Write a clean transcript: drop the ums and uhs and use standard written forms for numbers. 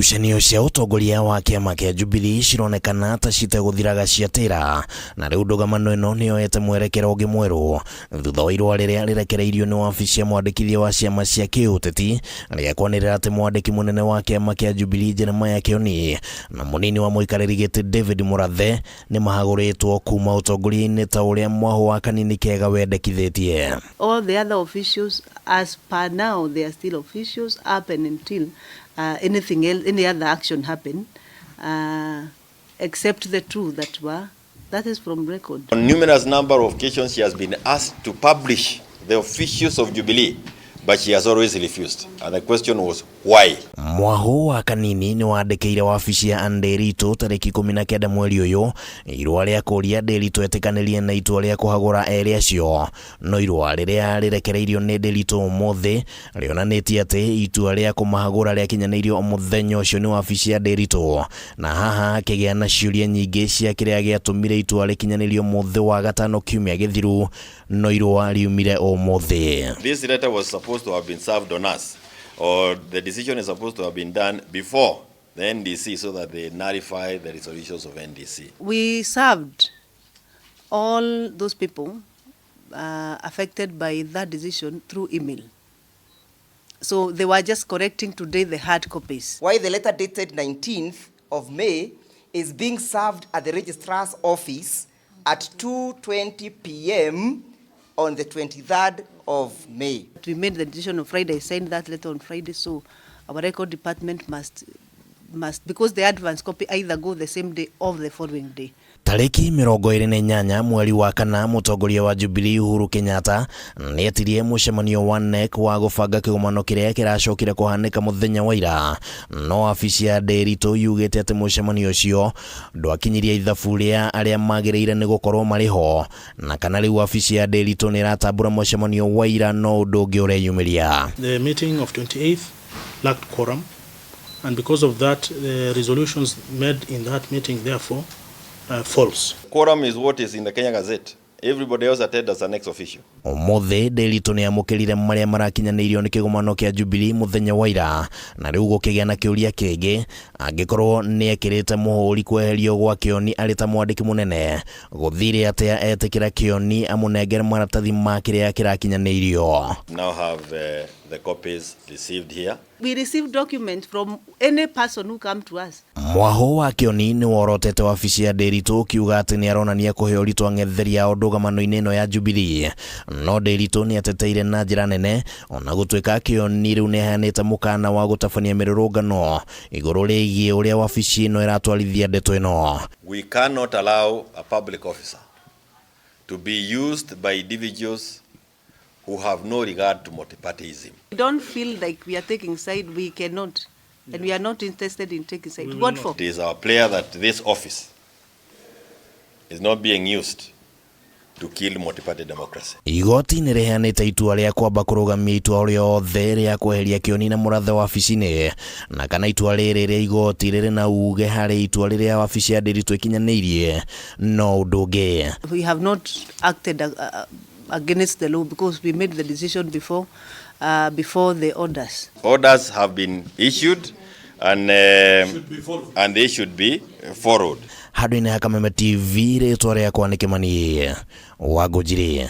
Ngucanio cia ũtongoria wa kĩama kĩa Jubilee cironekana ta citegũthiraga ciatĩra, na rĩu ndũgamano ĩno nĩyoete mwerekero ũngĩ mwerũ thutha wa irũa rĩrĩa rĩrekereirio nĩ wabici ya mwandĩkithia wa ciama cia kĩũteti rĩa kwanĩrĩra atĩ mwandĩki mũnene wa kĩama kĩa Jubilee Jeremiah Kĩoni na mũnini wa mũikarĩri gĩtĩ David Mũrathe nĩ mahagũrĩtwo kuma ũtongoria-inĩ ta ũrĩa mwahũ wa Kanini Kega wendekithĩtie. All the other officials, as per now, they are still officials up and until anything else, any other action happen, except the two that were, that is from record. On numerous number of occasions, she has been asked to publish the officials of Jubilee, but she has always refused. And the question was, why? Mwahũ wa Kanini nĩ wandĩkĩire wabici ya Nderitu tarĩki 19 mweri ũyũ irũa rĩa kũria Nderitu etĩkanĩrie na itua rĩa kũhagũra erĩ acio, no irũa rĩrĩa rĩrekereirio nĩ Nderitu ũmũthĩ rĩonanĩtie atĩ itua rĩa kũmahagũra rĩakinyanĩirio mũthenya ũcio nĩ wabici ya Nderitu, na haha hakĩgĩa na ciũria nyingĩ cia kĩrĩa gĩatũmire itua rĩkinyanĩrio mũthĩ wa gatano kiumia gĩthiru, no irũa riumire ũmũthĩ. This letter was supposed to have been served on us, or the decision is supposed to have been done before the NDC so that they nullify the resolutions of NDC. We served all those people affected by that decision through email. So they were just correcting today the hard copies. Why the letter dated 19th of May is being served at the registrar's office at 2:20 p.m. on the 23rd of May. We made the decision on Friday, I signed that letter on Friday, so our record department must, because the advance copy either go the same day or the following day. Tarĩki 28 mweri wa kana, mũtongoria wa Jubilee Uhuru Kenyatta nĩetirie mũcemanio wa NEC wa gũbanga kĩgomano kĩrĩa kĩracokire kũhanĩka mũthenya wa ira, no wabici ya Nderitu yugĩte atĩ mũcemanio ũcio ndwakinyirie ithabu rĩa arĩa magĩrĩire nĩ gũkorwo marĩ ho, na kana rĩu wabici ya Nderitu nĩ ĩratambũra mũcemanio wa ira no ũndũ ũngĩ ũreyumĩria. The meeting of 28th lacked quorum, and because of that, the resolutions made in that meeting therefore false. Quorum is what is in the Kenya Gazette. Everybody else attend as an ex-officio. Ũmũthĩ Nderitu nĩ amũkĩrire marĩa marakinyanĩirio nĩ kĩgomano kĩa Jubilee mũthenya wa ira, na rĩu gũkĩgĩa na kĩũria kĩngĩ angĩkorwo nĩ ekĩrĩte mũhũri kweherio gwa Kĩoni arĩ ta mwandĩki mũnene, gũthire atĩa etĩkĩra Kĩoni amũnengere maratathi ma kĩrĩa kĩrakinyanĩirio? Now have the copies received here. We receive documents from any person who come to us. Mwahũ wa Kĩoni nĩ worotete wabici ya Nderitu ũkiuga atĩ nĩ aronania kũhe ũritũ ang'etheri ao ndũgamano-inĩ ĩno ya Jubilee, no Nderitu nĩ ateteire na njĩra nene ona gũtuĩka Kĩoni rĩu nĩ aheanĩte mũkana wa gũtabania mĩrũrũngano igũrũ rĩgiĩ ũrĩa wabici ĩno ĩratwarithia ndeto ĩno. We cannot allow a public officer to be used by individuals who have no regard to multipartyism. We don't feel like we are taking side, we cannot. And we are not interested in taking side. What for? It is our prayer that this office is not being used to kill multi-party democracy. Igoti nĩ rĩheanĩte itua rĩa kwamba kũrũgamia itua rĩothe rĩa kweheria Kĩoni na Mũrathe wabici-inĩ, na kana itua rĩrĩ rĩa igoti rĩrĩ na uge harĩ itua rĩrĩa wabici ya Nderitu ĩkinyanĩirie no ũndũ ũngĩ. We have not acted against the law because we made the decision before the orders. Orders have been issued and they should be followed. Handũ-inĩ ha Kameme TV, rĩtwa rĩakwa nĩ Kĩmani wa Ngũnjiri.